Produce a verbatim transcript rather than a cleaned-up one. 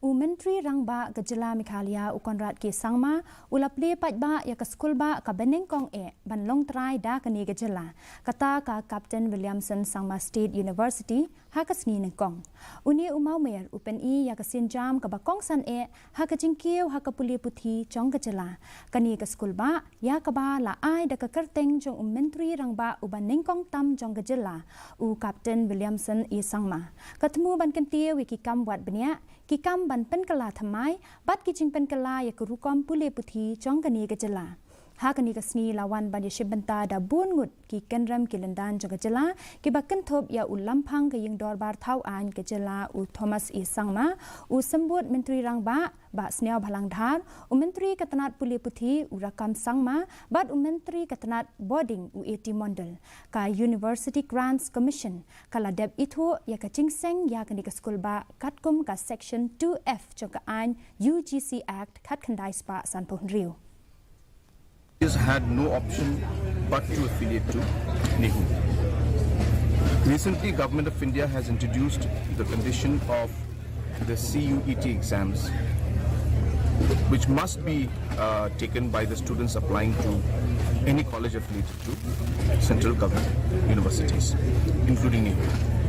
U Myntri Rangbah ka Jylla Meghalaya u Conrad K Sangma u la plie paidbah ïa ka skulbah kaba nyngkong eh ban long trai da kane ka jylla, kata ka Captain Williamson Sangma State University ha ka sngi nyngkong. Une u mawmer u pyni ïa ka sienjam kaba kongsan eh ha ka jingkiew ha ka pule puthi jong ka jylla. Kane ka skulbah ïa kaba la ai da ka kyrteng jong u Myntri Rangbah uba nyngkong tam jong ka jylla, u Captain Williamson A Sangma, ka thmu ban kyntiew ïa ki kam wad bniah, ki kam ban pynkylla thymmai bad ki jingpynkylla ïa ka rukom pule puthi jong kane ka jylla. Ha kane ka sngi la wan ban ïashim bynta da bun ngut ki kynrem ki lyndan jong ka jylla kiba kynthup ïa u Lamphang ka Ïing Dorbar Thaw Aiñ ka jylla u Thomas A Sangma, u Symbud Myntri Rangbah Bah Sniawbhalang Dhar, u Myntri ka tnat pule puthi u Rakam Sangma bad u Myntri ka tnat bording u A T Mondal. Ka University Grants Commission ka la dep ithuh ïa ka jingseng ïa kane ka skulbah katkum ka Section two F jong ka aiñ U G C Act khatkhyndai spah sanphew hynriew. Has had no option but to affiliate to NEHU. Recently, Government of India has introduced the condition of the C U E T exams, which must be uh, taken by the students applying to any college affiliated to central government universities, including NEHU.